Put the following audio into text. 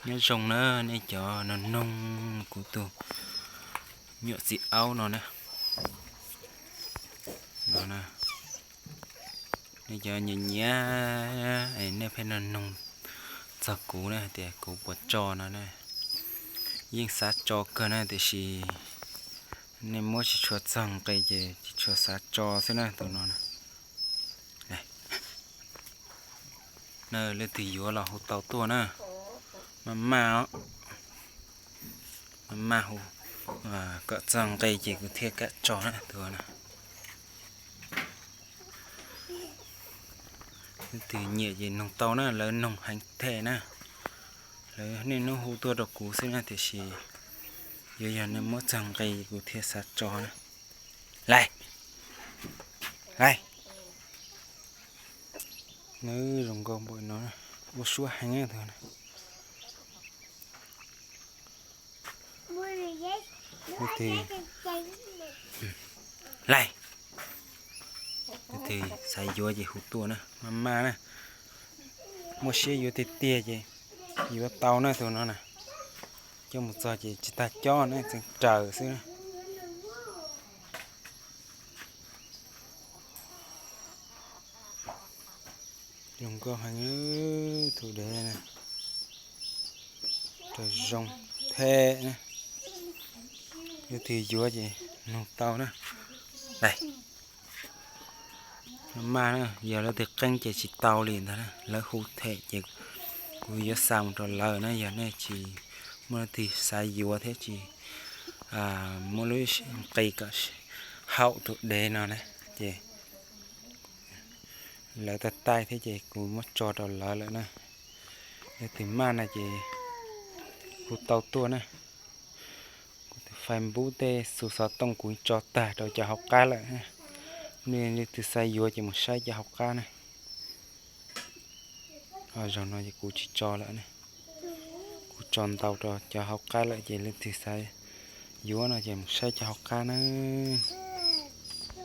Nyob zoo na nej cov noog noog kuv tus nyuam txiv aub no na. No, nej cov nyiam nyiam, nej pheej noog noog txog kuv na tias kuv puas tso no na. Yeej xav tso kawg na tiam sis nej muab tsis tshua txog nqi ces tsis tshua xav tso xwb na tus no na. Leej twg yuav los hu tau tuaj na. Maj maj os, maj maj hu kom txog nqi ces kuv thiaj kam tso na tus no. Leej twg nyiam ces noog tau na, lawv noog heev thiab na. Lawv niaj hnub hu tuaj rau kuv xwb na tiam sis yuav yog nej muab txog nqi kuv thiaj xav tso na. Laij, laij. Nws zoo nkauj npaum no, ua suab heev tus no. Leej twg, leej twg xav yuav ces hu tuaj na, maj maj na. Muaj siab yuav tiag tiag ces yuav tau na tus no na. Coj mus txog ces tsis tag cob na, tseem raws xwb na. Zoo nkauj heev tus dev na, raws zoo thiab na. Leej twg yuav ces noog tau na. Laij, maj maj na, yog leej twg qeeb ces tsis tau li ntag na, lawv hu them ces kuv yuav xa mus rau lawv na. Yog nej tsis muaj leej twg xav yuav thiab tsis muaj lub nqi kom haum tus dev no na ces lawv tab taij thiab ces kuv muab tso rau lawv lawm na. Leej twg maj no ces hu tau tuaj na. Kuv tus Facebook tej xu xov tooj kuv tso tag rau cov hauv qab lawm. Nej leej twg xav yuav ces mus saib cov hauv qab na. Ho zaum no ces kuv tsis tso lawm na. Kuv tso ntau rau cov hauv qab lawm ces leej twg xav yuav no ces mus saib cov hauv qab na.